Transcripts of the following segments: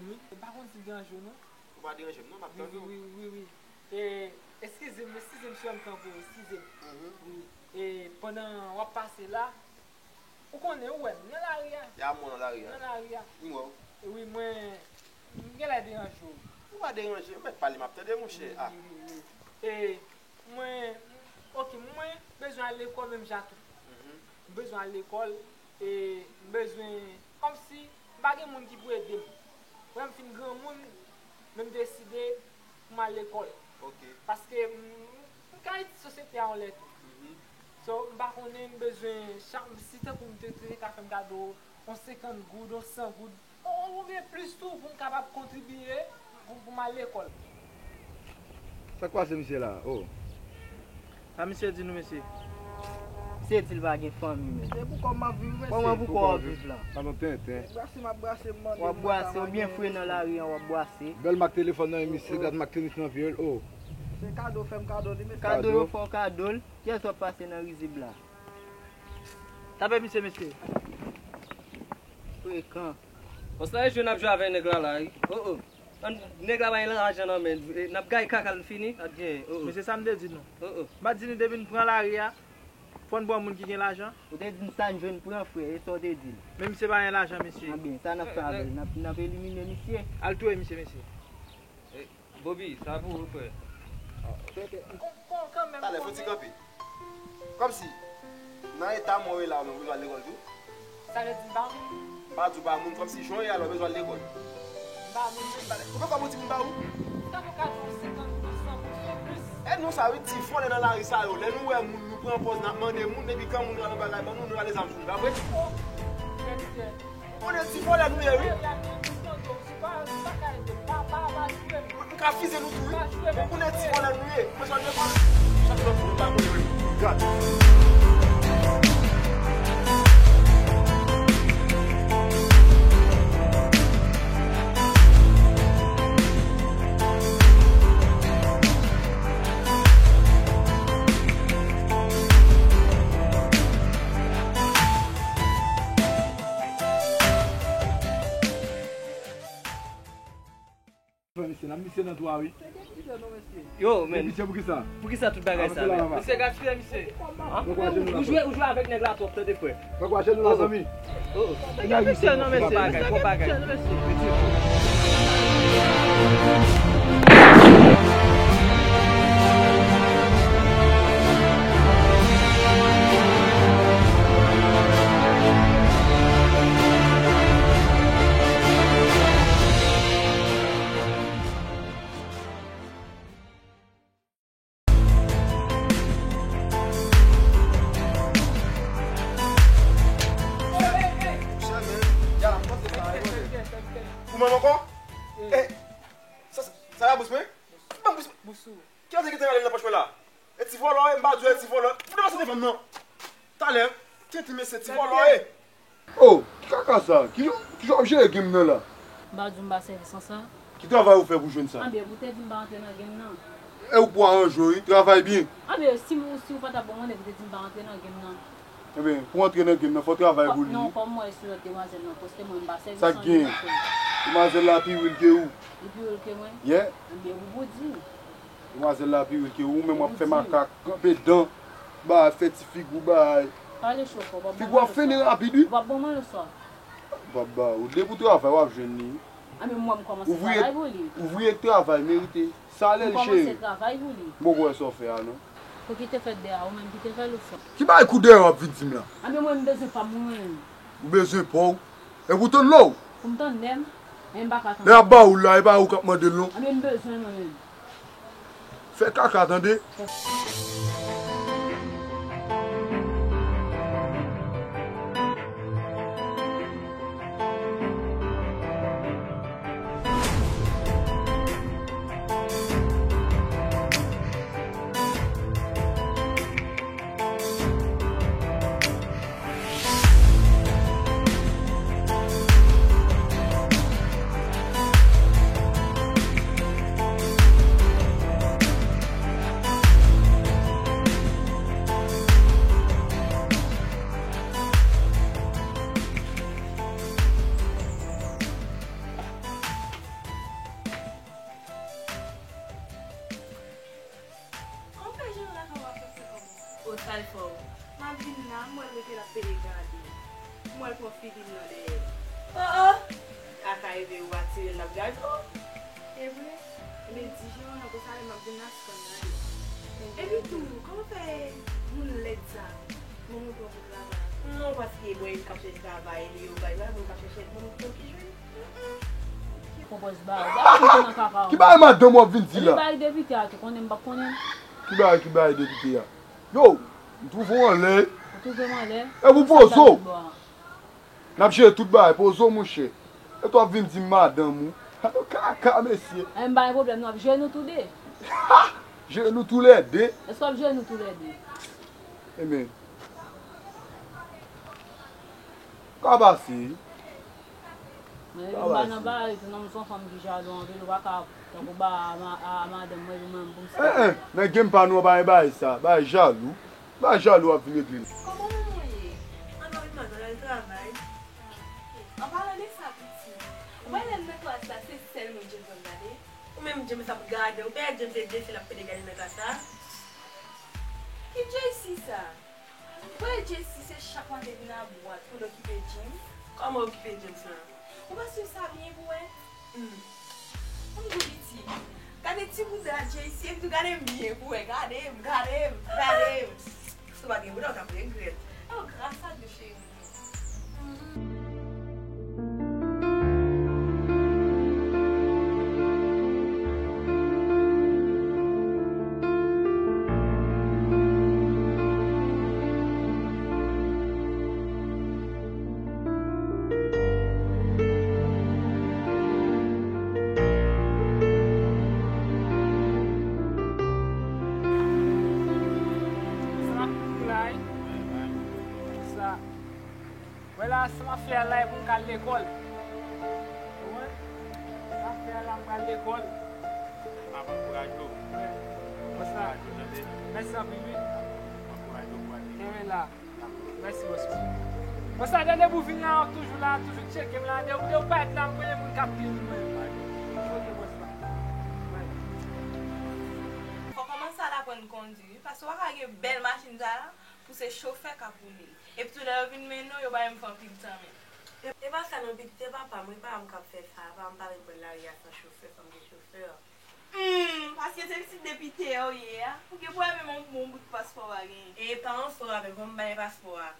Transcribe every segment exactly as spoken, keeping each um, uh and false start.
Wi, m pa konn si m deranje w non. Ou pa deranje m non, m ap tande w. Wi, wi, wi, wi. E, eskize m, eskize m, si m kanpe w, eskize m. Mhm. Wi. E, pandan w ap pase la, ou konnen, ou wè m nan lari a. Y a mwen nan lari a. Nan lari a. M wè w. E wi, mwen, m genlè deranje w. Ou pa deranje, ou mèt pale, m ap tande, monchè. Ah. Wi, wi, wi. E, mwen, ok, mwen bezwen al lekòl menm jan tou. Mhm. M bezwen al lekòl, e m bezwen, kòmsi, m pa gen moun ki pou ede m. Mwen, m fin granmoun, men m deside pou m al lekòl. Ok. Paske m, m ka ede sosyete a yon lè tou. Mhm. So, m pa konnen, m bezwen, chak, si tankou m te, te ka fè m kado yon senkant goud, yon san goud, ou, oubyen plis tou, pou m kapab kontribye pou, pou m al lekòl. Sa k pase misye la? Oh. Sa misye di nou, mesye? Misye di l pa gen fanmi, men. Se pou kòm m ap viv, mesye. Kòman pou kò w ap viv la? Sa nan tenten. Brase m ap brase, m mande. W ap brase, ou byen fre nan lari an, w ap brase. Bèl mak telefòn nan, misye, gad mak tenis nan pye l, oh. Se kado, fè m kado li, mesye. Kado, yo fè w kado l. Kiyès w ap pase nan rizib la? Tape misye, mesye. Frekan. Bon, sa e jwe n ap jwe avèk nèg la la, wi. Oh, oh. An, nèg la pa gen lajan nan men l. E, n ap gaye kaka l fini, pa t gen, oh, oh. Mesye, sa m te di nou. Oh, oh. M pa t di nou depi n pran lari a, fò n pran moun ki gen lajan. Ou te di n sa n jwenn pran, frè, e sa w te di n. Men misye pa gen lajan, mesye. Anben, sa n ap fè avè l? N ap, n ap elimine misye. Al touye misye, mesye. Bobi, sa pou ou, frè. Talè, fò ti kanpe. Kòmsi, nan eta mwen ye la, ou menm, ou bezwen al lekòl tou? Sa vle di m pa moun? M pa di w pa moun, kòmsi jan w ye a la, ou bezwen al lekòl. M pa moun menm. Talè, ou poko di m pa ou? Sa pou ka di w senkant pou san pou fè plis. E nou sa, wi, ti vòlè nan lari sa yo. Lè nou wè moun, nou pran pòz, n ap mande moun, epi granmoun yo al nan bagay ban nou, nou rale zam sou nou, pa vre? Oh, frè Pitè. Konnen ti vòlè nou ye, wi. M ka fize nou tou, wi. Konnen ti vòlè nou ye. Mwen sa defann. Chak lòt moun pa konnen, wi. Gad. Fè misye la, misye nan twa, wi. Yo, men. Misye, poukisa? Poukisa tout bagay sa, men? Misye gaspiye, misye. Ou jwe, ou jwe avèk nèg la twòp, tande, frè. Fè kwa jè nou la, zanmi. Oh, oh. Misye, non, mesye. Bon bagay, bon bagay. Ou menm ankò? Eh, sa, sa, sa la bous mwen? Ban m bous mwen. Ki kote ki te rale nan pòch mwen la? E ti vòlò, e m pa di w e ti vòlò. Fout devan sante fanm nan. Talè, tenten mesye ti vòlò, e. Oh, ki kaka sa? Kijan, kijan w ap jere game nan la? M pa di w m pa sèvi san sa. Ki travay ou fè pou jwenn sa? Anben, ou te di m pa antre nan game nan. E ou pou aranje w, wi, travay byen. Anben, si m, si w pa t ap ban m mande, ou te di m pa antre nan game nan. Ebyen, pou antre nan game nan, fò w travay pou li. Non, fò m wè sou lòt demwazèl nan, paske mwen m pa sèvi san. Sa k gen? Demwazèl la pi wil ke ou. Li pi wil ke mwen? Yeah. Ebyen, ou pou di. Demwazèl la pi wil ke ou, ou menm w ap fè makak, kanpe dan, ba, fè ti figi w, ba. Pale cho fò, w ap ban mwen lòt swa. Figi w ap fene rapid, wi. W ap ban mwen lòt swa. W ap ba ou. Depi w travay, w ap jwenn li. Anben, mwen, m kòmanse travay pou li. Ouvriye k travay, merite. Salè l, cheri. M kòmanse travay pou li. M poko wè sa w fè a, non. Ou ki te fè dèyè a, ou menm ki te fè l ou fè. Ki bagay kou dèyè w ap vin di m la? Anben, mwen, m bezwen pa m, mwen menm. Ou bezwen pa w? E pou tann lò w? Pou m tann lè m, men m pa ka tann. Lè y ap ba ou l la, e pa ou k ap mande l, non. Anben, m bezwen l, mwen menm. Fè kaka, tande. Fò. M ap vin la, m wè l rete l ap pede gade. M wè l pran figi m nan dèyè. Oh, oh! Kaka rive ou atire l l ap gade w. E vre? Ebyen di Jean nan konsa, m ap vin la, si konn gade. Epi tou, kòman fè moun lèd sa? Moun ou pran pou travay? Non, paske bon, e kap chèche travay, li yo bay la, moun kap chèche moun pou ki jwenn. Pran pòz ba ou. Ba ou nan kaka ou. Ki bagay madanm w ap vin di la? Epi bay depite a tou, konnen m p ap konnen. Ki bagay, ki bagay depite a? Yo, m twouve w anlè. Ou twouve m anlè? E pou pozo. N ap jere tout bagay, pozo monchè. E tou ap vin di m madanm ou. Gade kaka, mesye. Ay, m pa gen pwoblèm, nou ap jere nou tou de. Ha! Jere nou tou lè de. Èske w ap jere nou tou lè de? Ebyen. Ka pase. Mwen, epi m pa nan bagay, se nonm, se yon fanm ki jalou anpil, ou pa ka tankou ba a ma-, a madanm mwen, epi mwen, pou m Eh, eh, nan game pa nou an, pa gen bagay sa, bagay jalou. Bagay jalou ap vin regle l. Kòman manman w ye? An, anpil mal, mwen al travay. An palan de sa, piti, ou pa wè lè m nan klas la, se sèl mwen James ap gade? Ou menm James ap gade, ou pa wè James se de fi l ap pede gade nan klas la? Ki J C sa? Ou pa wè J C se chak maten vin a bwat pou l okipe James? Kòman okipe James lan? Ou pa swiv sa byen pou wè? Hmm. Ann gwo piti. Gade ti bouda J C, epi tou gade m byen pou wè. Gade m, gade m, gade m. Si w pa gen bouda, w t ap regrèt. Oh, gras a Dye, cheri m. Sa, sa. Wè la, sa m ap fè a la, e pou m ka al lekòl. Ou konprann? Sa m ap fè a la, m pral lekòl. M ap ankouraje w. Wè. Wè sa. Ankouraje w, tande? Mèsi anpil, wi. M ap ankouraje w pou ale. Kenbe la. Mèsi, bòs mwen. Bòs la, tande pou vin la, toujou la, toujou tcheke m la. Depi, depi w parèt la, m premye moun k ap vin mwen. Ok, bòs la. Wè. Fò kòmanse al aprann kondwi, wi, paske w pa ka gen bèl machin sa la, pou se chofè k ap woule l. Epi tou, lè yo vin mennen w, yo pa menm fè anpil tan menm. E, e pa sa non, pitit, se papa m, wi, papa m k ap fè sa. Papa m pa vin pran lari a san chofè, fò m gen chofè. Hmm, paske se pitit depite a w ye a. Ou gen pwoblèm menm yon bon bout paspò w pa genyen. E pa yon fò avè m, fò m bay paspò a.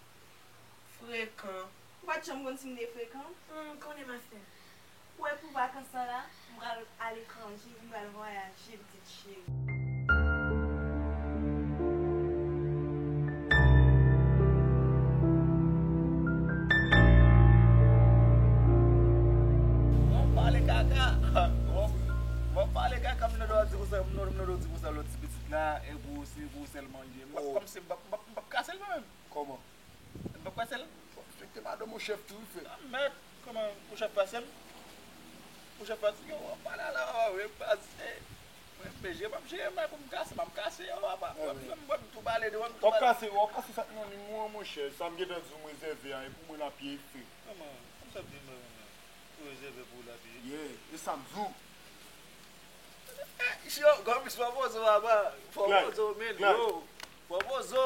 Frekan. Ou pa t janm konn si m te frekan? Hmm, konnen, ma sè. Ou wè pou vakans lan la, m pral aletranje, m pral vwayaje, pitit cheri. W ap pale kaka. W ap, w ap pale kaka, m nan dwa di konsa, m nan, m nan dwa di konsa lòt ti pitit la, e pou, se pou sèl manje. M p ap, kòmsi m p ap, m p ap, m p ap kase l mwen menm. Kòman? M p ap kase l. Respekte madanm ou chèf tou, wi, frè. Ah, mèt, kòman, ou chèf pase m? Ou chèf pase m, yo, w ap pale a la, w ap pase. Mwen, m jere, m ap jere, men pou m kase, m ap kase, yo, papa. W ap, w ap tou pale de, w ap tou pale. W ap kase, w ap kase sa k nan men mwen an, monchè. Sa m gentan di w m rezève a, e pou mwen l ap ye, frè. Kòman? Kòman sa ap di m bagay la? Ou rezève pou l ap ye? Yeah, e sa m di w. Yo, kòm fò poze w, papa. Fò poze w, men, yo. Fò poze w.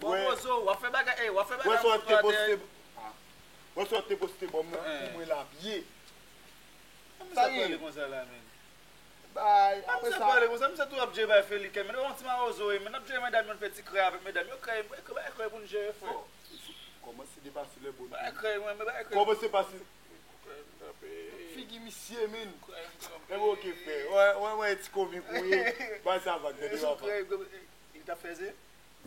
Fò poze w. W ap fè bagay, ey, w ap fè bagay pou atè. Wè sa w te poste, ah. Wè sa w te poste ban m nan, pou mwen l ap ye. Sa ye? Pale konsa la, men. Bay, apre sa. Pale konsa, misye tou ap jere bay Felike, men yon ti mawozo, men ap jere medam yo, fè ti krèy avèk medam yo, krèy, bay krèy pou n jere, frè. Kòmanse depase lè bon. Bay krèy, mwen, men bay krèy. Kòmanse pase. Figi misye, men. Enben, ok, frè. Wè, wè, wè, ti komik ou ye. Bay sa vag, tande papa. Li t ap fè se?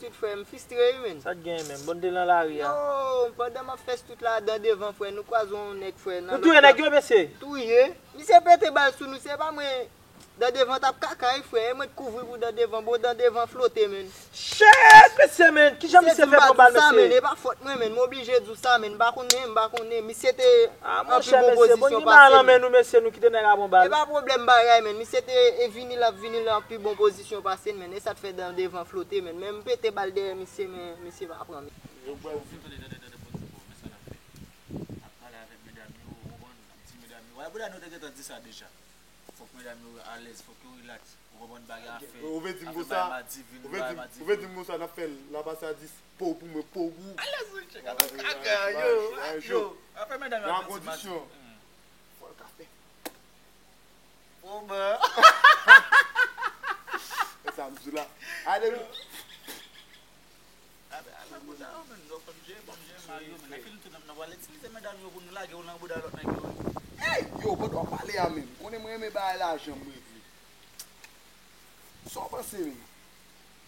Tout frè, m fristre wi, men. Sa k genyen menm? Bon, n te nan lari a. Yo, pandan m ap fè tout la, dan devan, frè, nou kwaze yon nèg, frè, nan lòt. Nou touye nèg yo, mesye? Touye. Misye pete bal sou nou, se pa mwen. Dan devan t ap kaka, wi, frè. E mwen t kouvri pou dan devan. Bon, dan devan flote, men. Shit, mesye, men. Kijan misye fè pran bal, mesye? E pa fòt mwen, men. M oblije di w sa, men. M pa konnen, m pa konnen. Misye te anpil bon pozisyon pase m. Ah, monchè, mesye, bon, gen bagay nan men nou, mesye, nou kite nèg la pran bal. E pa pwoblèm bagay, men. Misye te, e vini, l ap vini, l anpil bon pozisyon pase m, men. E sa t fè dan devan flote, men. Men m pete bal dèyè misye, men misye pa pran, men. Yo pral di. Tande, tande, tande, bon, bon, men sa n ap fè. N ap pale avèk medam yo, ou konprann? N ap di medam yo. Wè, bouda, nou te gentan di sa deja. Fòk medam yo alèz, fòk yo rilaks. Ou konprann bagay a fè. Ou vle di m konsa? Ou vle di m konsa n ap fè l la pase a dis, po w pou mwen, po w pou ou. Alèz wi, chèk ap kaka yo. Yo, afè medam yo ap fè ti mat. Fò l ka fè. Bon, ben. E sa m di la. Ale. Ala bouda yo, men, nou konn jere, bon, jere mari yo, men, nan fini tou, n ap, n ap pral itilize medam yo pou nou lage yo nan bouda lòt nèg yo, wi. Ey, yo, pandan w pale a menm, konnen mwen renmen bagay lajan, mwen vle. Sa w panse, menm?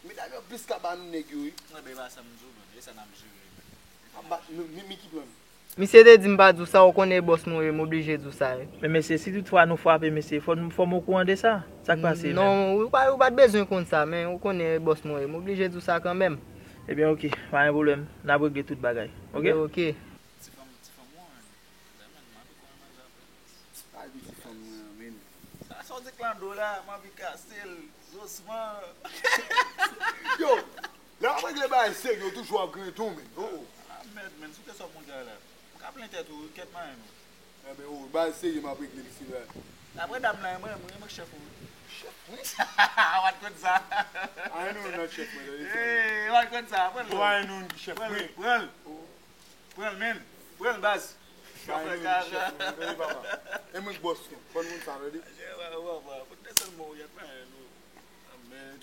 Medam yo plis ka ba nou nèg yo, wi. Mwen, ben, e pa sa m di w, men, e sa n ap jere, men. Ap ba, men, men, men ki plan nou? Misye te di m pa di w sa, ou konnen e bòs mwen ye, m oblije di w sa, wi. Men mesye, si toutfwa nou frape mesye, fò n, fò m okouran de sa. Sa k pase menm? Non, ou pa, ou pa t bezwen konn sa, men ou konnen e bòs mwen ye, m oblije di w sa kanmenm. Ebyen, oke, pa gen pwoblèm, n ap regle tout bagay, oke? Ebyen, oke. Ti fanm, ti fanm ou an, men. Dayman, m ape konn manzè apre. Pa di ti fanm mwen an, men. Sa, sa w di klando la, m anvi kase l, dosman. Yo, lè w ap regle bagay serye, w toujou ap griyen ton, men. Oh, oh. Ah, mèd, men, sou kesyon mondyal la. M ka plen tèt ou, kèt manyen nou. Enben, oh, bagay serye m ap regle m isi la. Apre dam nan, mwen, mwen, mwen chèf ou. Chèf mwen? Ou pa t konn sa. I know not chèf mwen, tande sa. Hey, ou pa t konn sa. Pran l. Bon, I know ki chèf mwen. Pran l. Oh. Pran l, men. Pran l, baz. Chèf mwen, tande papa. E mwen k bòs nou. Fò n konn sa, tande. Chèf, wè, wè, wè. Pou desann mwen, ou yèt, men, nou. Amen.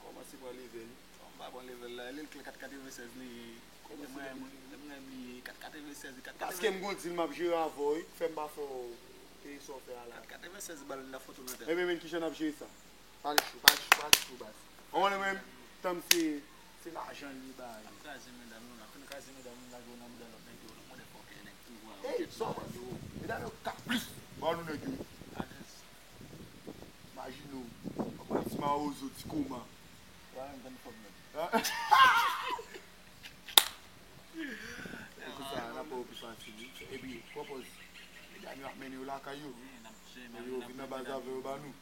Kòmanse pran level. M pa pran level la. Lil klè kat katrevennsèz li ye. Kòmanse mwen, mwen, mwen li ye. Kat katrevennsèz, kat katrevennsèz. Paske m gon dil m ap jere avè w, wi. Fè m pa fè w peye sa w fè a la. Kat katrevennsèz bal, m ta fout ou nan tèt. Ebyen, men, kijan n ap jere sa? Pale cho, pale cho, pale cho, baz. Ou konnen mwen, tan m se, se lajan li bay. N ap kraze medam nou, n ap fin kraze medam nou, lage yo nan bouda lòt nèg yo, nan mòde fòkè nèg pouvwa yo. Ey, sa w panse? Medam yo ka plis ba nou nèg yo. Alèz. Imajine w, papa ti mawozo, ti koma. Ou pa menm tann fanm nan. Ah. Konsa, n ap ba yo pi fasil, wi. Epi, pwopòz, medam yo ap mennen yo lakay yo. Wi, n ap jere, epi yo vin nan baz avè yo ba nou.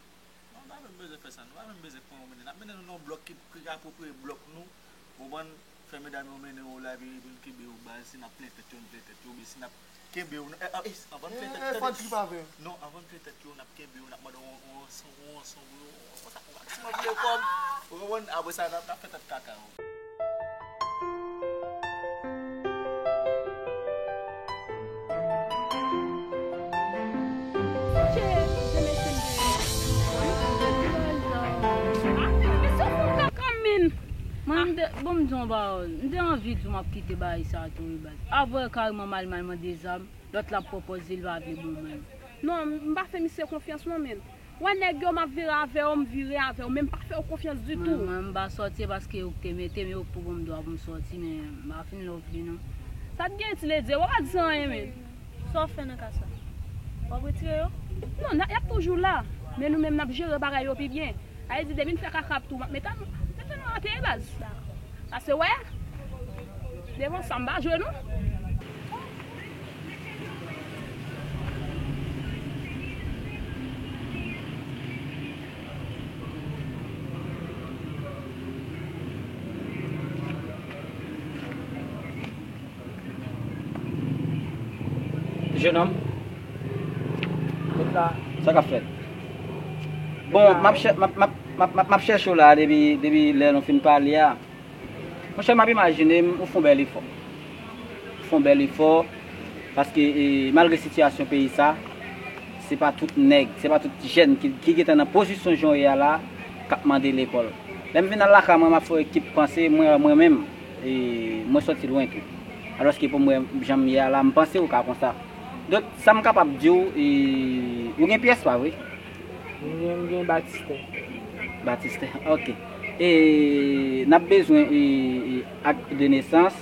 Non, nou pa menm bezwen fè sa, nou pa menm bezwen pran yo mennen. N ap mennen nou nan yon blòk ki, ki apwopriye blòk nou. Ou konprann? Fè medam yo mennen yo la, epi, epi n kenbe yo baz, si n ap plen tèt yo, n plen tèt yo, oubyen si n ap kenbe yo, eh, ah, eh, anvan n plen tèt, eh, tande. Fò n trip avè yo. Non, anvan n plen tèt yo, n ap kenbe yo, n ap mande yon, yon ranson, yon ranson pou yo, yon ranson pou yo, yon maksimòm de kòb. Ou konprann? Apre sa, n ap, n ap fè tèt kaka yo. Kanmenm, mwen, m te, bon, m di yon pawòl. M te anvi di w m ap kite bagay sa tou, wi, baz. Avè kareman m al, m al mande zam, lòt la pwopoze l pa vle ban mwen. Non, m pa fè misye konfyans, non, menm. Wè nèg yo, m ap vire avè yo, m vire avè yo, men m pa fè yo konfyans ditou. Mwen, mwen, m pa sòti paske yo k te mete m, yo k pou ban m dwa pou m sòti, men m pa fin love li, non. Sa t gen ti ledi, w pa di anyen, men. Sa w fè nan ka sa? W ap retire yo? Non, n a, y ap toujou la. Men nou menm, n ap jere bagay yo pi byen. Sa vle di, depi n fè kaka tou, m ap mete nou, mete nou atè, baz. Pase wè, devan sa, m pa jwe, non. Jenòm, sa k ap fèt? Bon, m ap chè-, m ap, m ap, m ap, m ap, m ap chèche w la depi, depi lè nou fin pale a. Monchè, m ap imajine m, ou fè yon bèl efò. Ou fè yon bèl efò, paske, e, malgre sitiyasyon peyi sa, se pa tout nèg, se pa tout jèn ki, ki gentan nan pozisyon jan w ye a la, k ap mande lekòl. Lè m vin nan lakay mwen, m ap fè yon ekip panse, mwen, mwen menm, e, mwen sòti lwen tou. Alòske pou mwen, jan m ye a la, m panse ou ka konsa. Donk, sa m kapab di w, e, ou gen pyès, pa vre? M gen, m gen Batistè. Batistè, ok. E n ap bezwen, e, e, ak de nesans.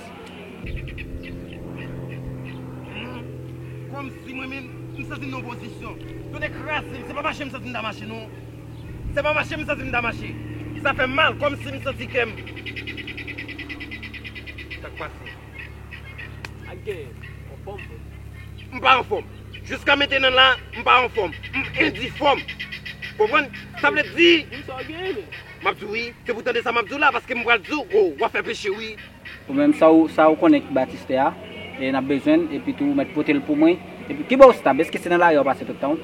Kòmsi mwen menm, m santi m nan yon pozisyon. Tonnè kraze m, se pa mache m santi m ta mache, non. Se pa mache m santi m ta mache. Sa fè m mal, kòmsi m santi kè m. Sa k pase? Ak gen, anfòm, bro. M pa anfòm. Jiska mentenan la, m pa anfòm. M endifòm. Konprann? Sa vle di, di m sa w genyen, men. M ap di w wi, se pou tande sa m ap di w la, paske m pral di w, oh, w ap fè peche wi. Ou menm, sa w, sa w konnen k Batistè a, e n ap bezwen l, epi tou, ou mèt pote l pou mwen. Epi, ki bò w stab? Èske se nan lari a w pase tout tan w?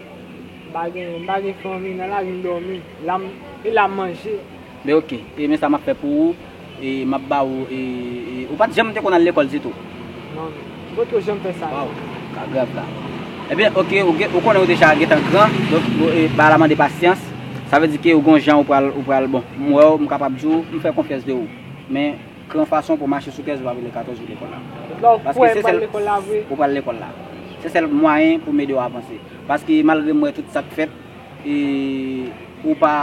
M pa gen, m pa gen fanmi, nan lari m dòmi. La m, e la m manje. Men oke, e men sa m ap fè pou ou, e m ap ba ou, e, e, ou pa t janm te konn al lekòl ditou? Non, non. M potko janm fè sa. Waw, ka grav la. Ebyen, oke, ou, gen- ou konnen ou deja gentan gran, donk, ou, e, bagay la mande pasyans. Sa vle di ke ou gon jan ou pral, ou pral, bon, m wè w, m kapab di w, m fè konfyans de ou. Men, gran fason pou mache sou kèz ou ap rele katòz jou lekòl la. Paske se sèl, ou pral lekòl la. Se sèl mwayen pou m ede w avanse. Paske malgre m wè tout sa k fèt, e, ou pa,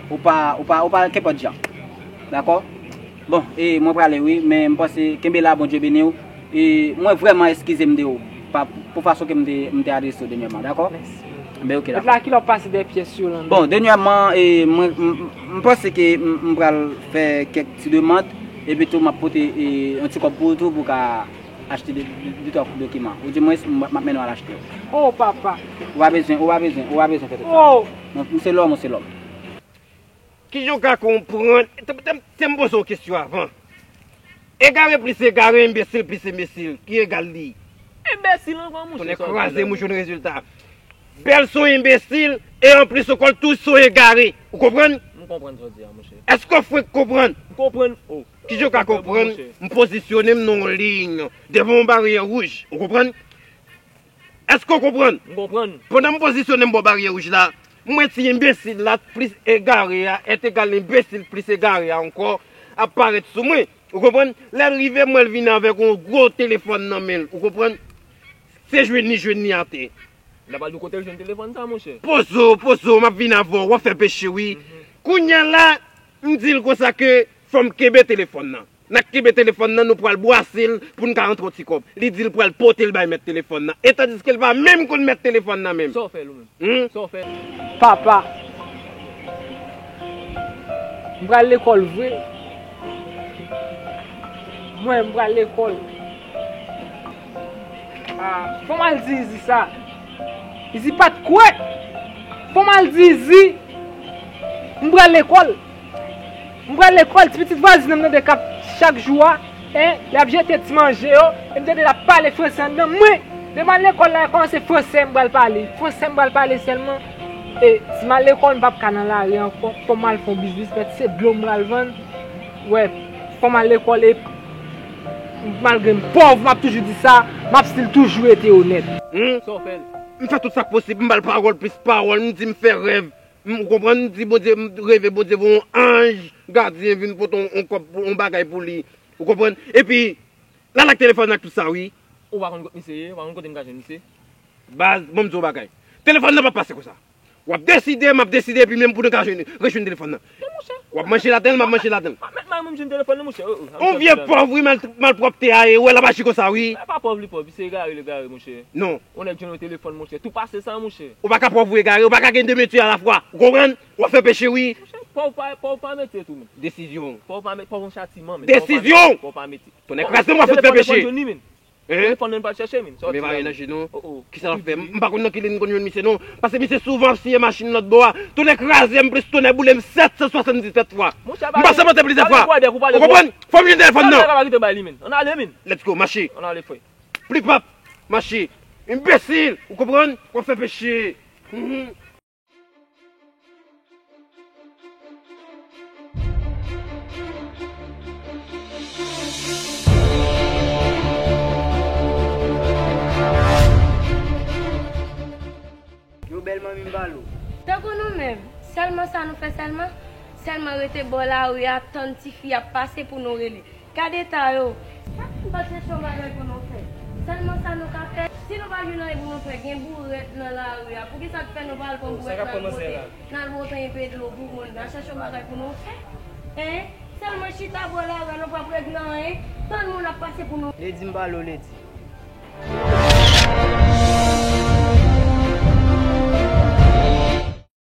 ou pa, ou pa, ou pa kenpòt jan. Dakò? Bon, e, mwen prale wi, men m panse, kenbe la, Bondye beni w. E, mwen vrèman eskize m de ou, pa, pou fason ke m te, m te adrese w dènyèman, dakò? Mèsi. Ben, oke, dakò. Mèt la, kilè w pase dèyè pyès yo lan? Bon, dènyèman, e, mwen, m, m, m panse ke m, m pral fè kèk ti demann, epi tou m ap pote, e, yon ti kòb pou ou tou pou w ka achte de, de, de twa dokiman. Ou di mwen, m, m ap mennen w al achte yo. Oh, papa! Ou pa bezwen, ou pa bezwen, ou pa bezwen fè tout sa. Oh! Non, m se lòm, ou se lòm. Kijan w ka konprann? Te, te, te m poze w kesyon avan. Egare plis egare, enbesil plis enbesil, ki egal li? Enbesil ankò, monchè. Tonnè kraze m, ou jwenn rezilta. Bèl se yon enbesil, e anplis ankò, l tou se yon egare. Ou konprann? M konprann sa w di a, monchè. Èske w frenk konprann? M konprann. Oh. Kijan w ka konprann? M pozisyone m nan yon liy, devan yon baryè wouj. Ou konprann? Èske w konprann? M konprann. Pandan m pozisyone m bò baryè wouj la, m wè ti enbesil la plis egare a, èt egal enbesil plis egare a ankò, ap parèt sou mwen. Ou konprann? Lè l rive, m wè l vini avèk yon gwo telefòn nan men l. Ou konprann? Se jwenn li jwenn li atè. L ap al di w kote l jwenn telefòn sa, monchè. Poze w, poze w, m ap vin avè w, w ap fè peche, wi. Mhm. Kounye a la, m di l konsa ke fò m kenbe telefòn nan. N a kenbe telefòn nan, nou pral bwase l pou n ka rantre yon ti kòb. Li di l pral pote l bay mèt telefòn nan. E tandiske l pa menm konn mèt telefòn nan menm. Sa w fè l ou menm? Hmm? Sa w fè l? Papa, m pral lekòl vre. Mwen, m pral lekòl. Ah, fò m al di Izi sa. Izi pa t kwè. Fò m al di Izi. M pral lekòl. M pral lekòl, ti pitit vwazin nan m tande k ap chak jou a, en, l ap jete ti manje yo, e m tande l ap pale franse anndan mwen. Depi m al lekòl la, e kòmanse franse m pral pale. Franse m pral pale sèlman. E si m al lekòl, m p ap ka nan lari ankò. Fò m al fè yon biznis, pèt se dlo m pral vann. Wè, fò m al lekòl e malgre m pòv, m ap toujou di sa, m ap still toujou rete onèt. Hmm? Sa w fè l? M fè tout sa k posib, m ba l pawòl plis pawòl, m di m fè rèv. M, ou konprann? M di Bondye, m reve Bondye voye yon anj gadyen vin pote yon, yon kòb, yon bagay pou li. Ou konprann? Epi, l al ak telefòn nan ak tout sa, wi. Ou pa konn kot misye ye, ou pa konn kote m ka jwenn misye. Baz, ban m di w yon bagay. Telefòn nan p ap pase konsa. W ap deside, m ap deside, epi menm pou nou ka jwenn, rejwenn telefòn nan. Men monchè, w ap manje ladan l, m ap manje ladan l. Pa mèt mal mwen jwenn telefòn nan, monchè. Oh, oh, yon vye pòv, wi, mal, malpwòpte a ye, wè l ap aji konsa, wi. E pa pòv li pòv, se egare li egare, monchè. Non. Yon nèg jwenn yon telefòn, monchè. Tou pase sa, monchè. Ou pa ka pòv ou egare, ou pa ka gen de metye alafwa. Ou konprann? W ap fè peche, wi. Monchè, pòv pa, pòv pa mete tou, men. Desizyon. Pòv pa mete, pòv yon chatiman, men. Desizyon! Pòv pa mete. Tonnè kraze m, w ap fout fè peche. Telefòn nan pa t jwenn li, men. Hein? Telefòn nan pa t chèche, men. Sa w di la, wi. Kisa l ap fè? M pa konn nan ki liy m konn jwenn misye, non. Paske misye souvan ap siye machin lòt bò a. Tonnè kraze m, plis tonnè boule m sèt san swasanndisèt fwa. M pase monte plizyè fwa. Ou konprann? Fò m jwenn telefòn nan. Ann ale, men. Let's go, mache. Ann ale, frè. Plipap, mache. Enbesil, ou konprann? W ap fè peche. Mhm. Yo bèl manmi m ba l ou. Tankou nou menm, sèlman sa nou fè sèlman, sèlman rete bò lari a, tann tifi ap pase pou nou rele. Gade eta yo. Sa ki n pa t chèche yon bagay pou nou fè? Sèlman sa nou ka fè. Si nou pa jwenn anyen pou nou fè, gen bourèt nan lari a. Poukisa k fè nou pa al pran bourèt n al bwote, n al bwote enpe dlo pou moun nan chèche yon bagay pou nou fè? Hein? Sèlman chita bò lari a, nou p ap regle anyen. Tann moun ap pase pou nou. Lady, m pale w, Lady.